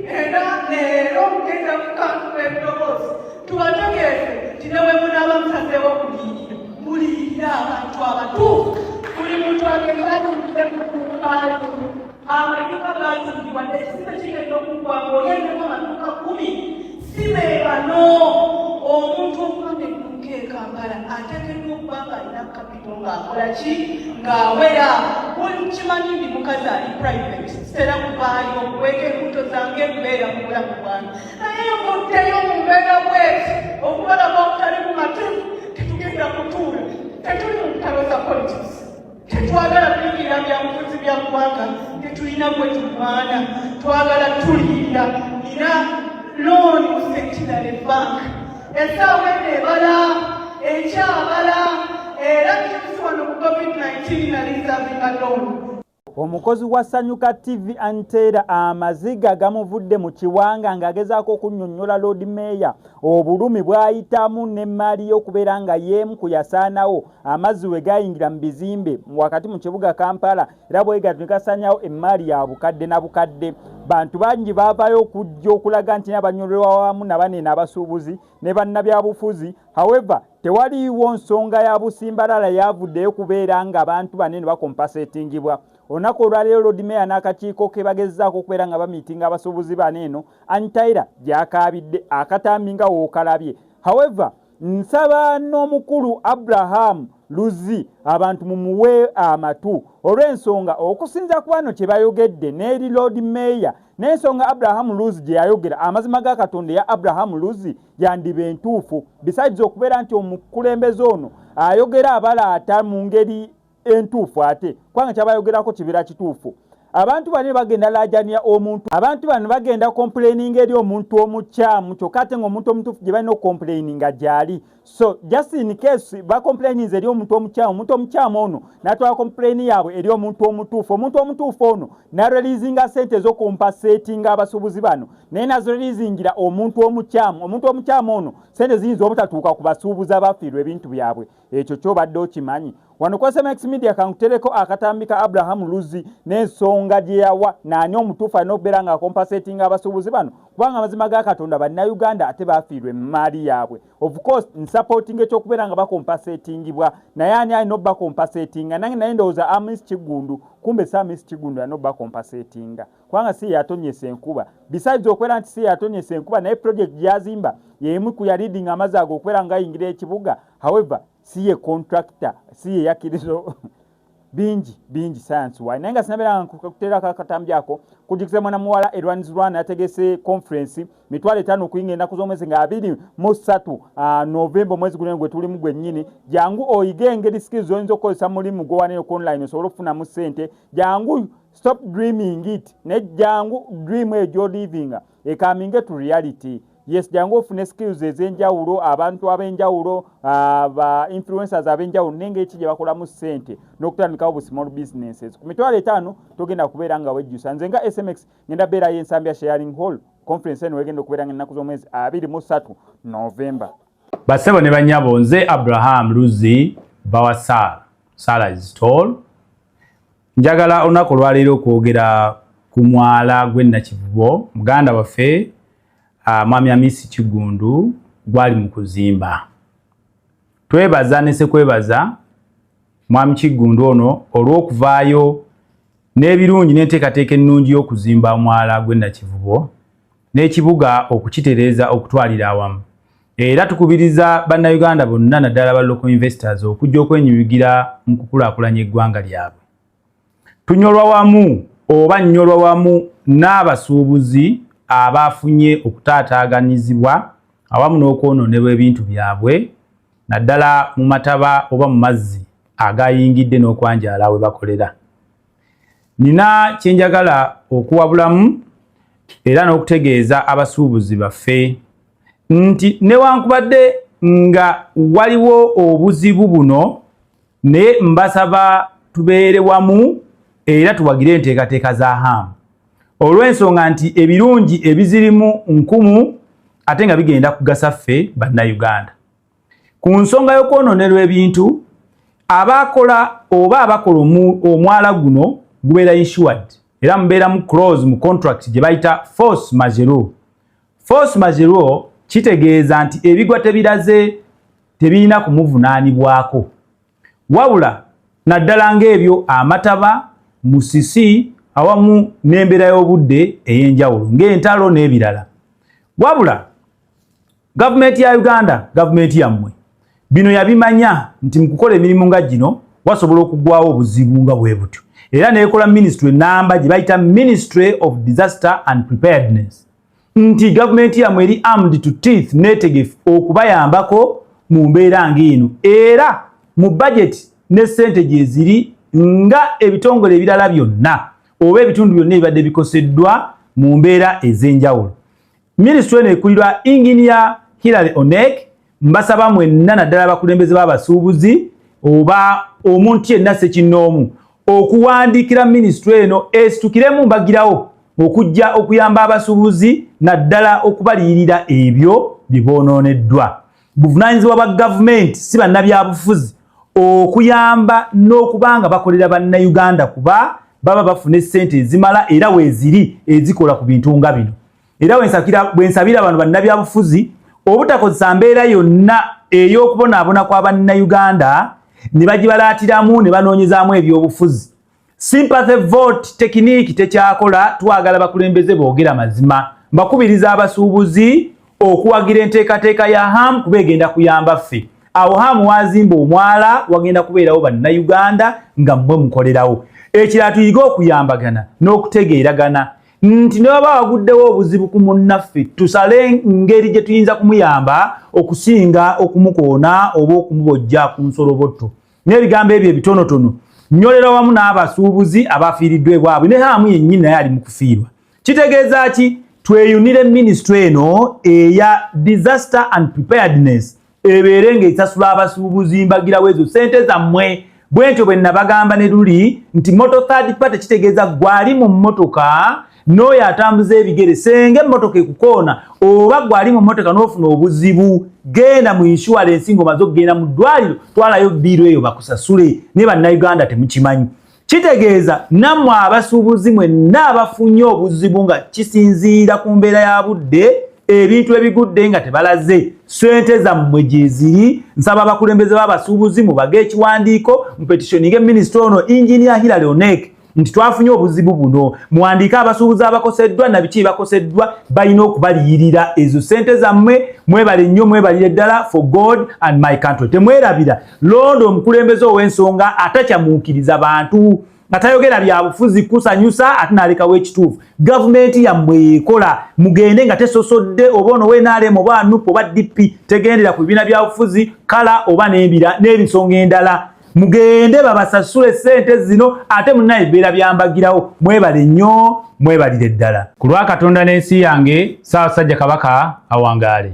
Era leero mugenda kukangula eddoboozi tubategeeze nti ne bwe munaaba musazeewo okuliyirira, muliyirira abantu abatuufu. Buli muntu agenda atudde ku dduuka lye. Amaduuka gazimbibwa, ekizimbe kigenda okuggwa ng'oyendeko amaduuka 10. Si be bano. Omuntu okuba n'edduuka e Kampala ateekeddwa okuba ng'alina capital, ng'akola ki, ng'awera. Kimanyi ndi mukazi ali private, sitera kuvaayo okuweeka embuto zange, kubeera mu bulamu bwange, naye nvuddeyo mu mbeera bweti okubalaga obutali bumativu. Tetugenda kutuula, tetuli mu ntalo za politics, tetwagala kuyingirira byabufuzi bya ggwanga, tetulina gwe tulwana, twagala tuliyirira. Nina loan mu Centenary Bank, essaawa eno ebala, ekyabala, era juzi wano ku COVID-19 nali nservinga loan. Omukozi wa Sanyuka TV Anteera amaziga gamuvudde mu kiwanga ng'agezaako okunnyonnyola Lord Mayor obulumi bw'ayitamu n'emmaali y'okubeera nga yeemu ku yasaanawo amazzi we gayingira mu bizimbe wakati mu kibuga Kampala, era bwe gatyo ne gasaanyawo emmaali ya bukadde na bukadde. Bantu bangi baavaayo okujja okulaga nti n'abanyololwa wamu nabaneeno abasuubuzi ne bannabyabufuzi. However, tewaliiwo nsonga ya busimbalala yavuddeyo kubeera nga abantu banene bacompensatingibwa. Olunaku olwaleero Lord Mayor n'akakiiko ke bagezaako okubeera nga bamiitinga abasuubuzi bano. Eno Antaira gyakaabidde akatambi nga wookalabye. However, nsaba n'omukulu Abraham Luzzi, abantu mumuwe amatu olw'ensonga okusinza ku bano kye bayogedde n'eri Lord Mayor n'ensonga Abraham Luzzi gye yayogera. Amazima ga Katonda eya Abraham Luzzi yandiba entuufu, besides okubeera nti omukulembeze ono ayogera abalaata mu ngeri entuufu, ate kubanga kyabayogerako kibeera kituufu. Abantu bano bagenda lajania omuntu, abantu bano bagenda complaining eri omuntu omukyamu, kyokka ate ng'omuntu omutuufu gye balina okucomplaininga gyali. So just in case bacomplaininze eri omuntu omukyamu, omuntu omukyamu ono natwala complain yaabwe eri omuntu omutuufu, omuntu omutuufu ono nareleasinga sente ez'okucompensatinga abasuubuzi bano, naye nazireleasingira omuntu omukyamu, omuntu omukyamu ono sente ziyinza obutatuuka ku basuubuzi abafiirwa ebintu byabwe. Ekyo kyobadde okimanyi? Wano ku SMX Media kankutereko akatambi ka Abraham Luzzi n'ensonga gye yawa naani omutuufu alina okubeera nga acompensatinga abasuubuzi bano, kubanga amazima ga Katonda Bannayuganda ate bafiirwa emaali yaabwe. Of course nsupportinga ekyokubeera nga bacompensatingibwa, naye ani alina obacompensatinga? Nange naye ndowooza Amis Kiggundu, kumbe si Amis Kiggundu alina obacompensatinga, kubanga si yatonyesa enkuba. Besides okubeera nti si yatonyesa enkuba, naye project gyazimba yemu ku yaleading amazzi ago okubeera nga ayingira ekibuga. However, si ye contractor, si ye yakkiriza bingi bingi science wise. Naye nga sinabeera nga kuteerako akatambi ako, kujukiza mwana muwala erwanizirwana yategese conference 500,000 okuyinga ennaku z'omwezi nga 23 Novemba, omwezi guno gwe tulimu gwennyini. Jangu oyige engeri skills zoyinza okukozesa mulimu gwowanire ku online osobole okufunamu ssente. Jangu, stop dreaming it, naye jangu dream eyo gyolivinga ecominge to reality. Yes, jangu ofune skills ez'enjawulo, abantu ab'enjawulo, ba influencers ab'enjawulo n'engeri ki gye bakolamu ssente n'okutandikawo bu small businesses. Ku 500,000 togenda kubeera nga wejjusa. Nze nga SMX ngenda beerayo Ensambya Sharing Hall, conference eno wegenda okubeera nga ennaku z'omwezi 23 November. Bassebo ne banyabo, nze Abraham Luzzi bawa Sara, Sara is tall. Njagala olunaku olwaleero okwogera ku mwala gw'e Nakivubo, muganda waffe Mwami Amisi Kiggundu gwali mu kuzimba. Twebaza ne sekwebaza Mwami Kiggundu ono olw'okuvaayo n'ebirungi n'enteekateeka ennungi y'okuzimba omwala gw'e Nakivubo n'ekibuga okukitereeza okutwalira awamu. Era tukubiriza Bannayuganda bonna, naddala ba local investors, okujja okwenyumigira mu kukulaakulanya eggwanga lyabwe. Tunyolwa wamu oba nnyolwa wamu n'abasuubuzi abafunye okutaataaganyizibwa awamu n'okwonoonebwa ebintu byabwe, naddala mu mataba oba mu mazzi agayingidde n'okwanjaala we bakolera. Nina kyenjagala okuwabulamu era n'okutegeeza abasuubuzi baffe nti newankubadde nga waliwo obuzibu buno, naye mbasaba tubeere wamu era tuwagire enteekateeka za Haamu, olw'ensonga nti ebirungi ebizirimu nkumu ate nga bigenda kugasa ffe Bannayuganda. Ku nsonga y'okwonoonerwa ebintu, abakola oba abakola omwala guno gubeera insured. Era mubeeramu clause mu contract gye bayita force majeure. Force majeure kitegeeza nti ebigwa tebiraze, tebirina kumuvunaanibwako, wabula naddala ng'ebyo amataba, musisi awamu n'embeera y'obudde ey'enjawulo ng'entalo n'ebirala. Wabula gavumenti ya Uganda, gavumenti yammwe, bino yabimanya nti mu kukola emirimu nga gino wasobola okugwawo obuzibu nga bwe butyo, era neekola ministry namba gye bayita Ministry of Disaster and Preparedness, nti gavumenti yammwe eri armed to teeth, neetegefu okubayambako mu mbeera ng'eno. Era mu budget ne ssente gyeziri nga ebitongole ebirala byonna oba ebitundu byonna ebibadde bikoseddwa mu mbeera ez'enjawulo. Minisitule eno ekulirwa Engineer Hilary Onek. Mbasaba mwenna, naddala abakulembeze b'abasuubuzi oba omuntu yenna ssekinnoomu, okuwandiikira minisitule eno esitukiremu mbagirawo okujja okuyamba abasuubuzi, naddala okubaliyirira ebyo bye boonooneddwa. Buvunaanyizibwa bwa gavumenti, si bannabyabufuzi, okuyamba n'okuba nga bakolera Bannayuganda, kuba baba bafuna essente ezimala era weeziri ezikola ku bintu nga bino. Era bwe nsabira bano bannabyabufuzi obutakozesa mbeera yonna ey'okubonaabona kwa Bannayuganda ne bagibalaatiramu ne banoonyezaamu ebyobufuzi. Sympathy vote technique tekyakola. Twagala bakulembeze boogera mazima. Mbakubiriza abasuubuzi okuwagira enteekateeka ya Ham, kuba egenda kuyamba ffe. Awo Ham wazimba omwala wagenda kubeerawo Bannayuganda nga mmwe mukolerawo. Ekirala, tuyige okuyambagana n'okutegeeragana nti ne waba waguddewo obuzibu ku munnaffe, tusale ngeri gye tuyinza kumuyamba okusinga okumukoona oba okumubojja ku nsolobotto. N'ebigambo ebyo ebitonotono, nyolera wamu n'abasuubuzi abafiiriddwa ebwabwe, ne Haamu yennyini naye ali mu kufiirwa. Kitegeeza ki? Tweyunire minisitule eno eya Disaster and Preparedness ebeere ng'esasula abasuubuzi mbagirawo ezo sente zammwe. Bwe ntyo bwe nabagamba ne luli nti motor third party kitegeeza gwali mu mmotoka n'oyo atambuza ebigere. Senga emmotoka ekukoona oba gwali mu mmotoka n'ofuna obuzibu, genda mu insurance. Ng'omaze okugenda mu ddwaliro, twalayo bill eyo bakusasule. Ne Bannayuganda temukimanyi. Kitegeeza nammwe abasuubuzi mwenna abafunye obuzibu nga kisinziira ku mbeera ya budde, ebintu ebigudde nga tebalaze, sente zammwe gyeziri. Nsaba abakulembeze b'abasuubuzi mubage ekiwandiiko, mupetitioninge minisita ono Engineer Hilary Onek nti twafunye obuzibu buno. Muwandiike abasuubuzi abakoseddwa nabiki bakoseddwa, balina okubaliyirira ezo sente zammwe. Mwebale nnyo, mwebalire ddala. For God and my country. Temwerabira, londa omukulembeze ow'ensonga atakyamuukiriza bantu, nga tayogera byabufuzi kusanyusa ate n'alekawo ekituufu. Gavumenti yammwe ekola, mugende nga tesosodde oba ono WNRM oba NUP oba DP, tegendera ku bibiina byabufuzi kala oba n'ebisonga endala. Mugende babasasule sente zino, ate munnaye ebibeera byambagirawo. Mwebale nnyo, mwebalire ddala. Ku lwa Katonda n'ensi yange, Ssaabasajja Kabaka awangaale.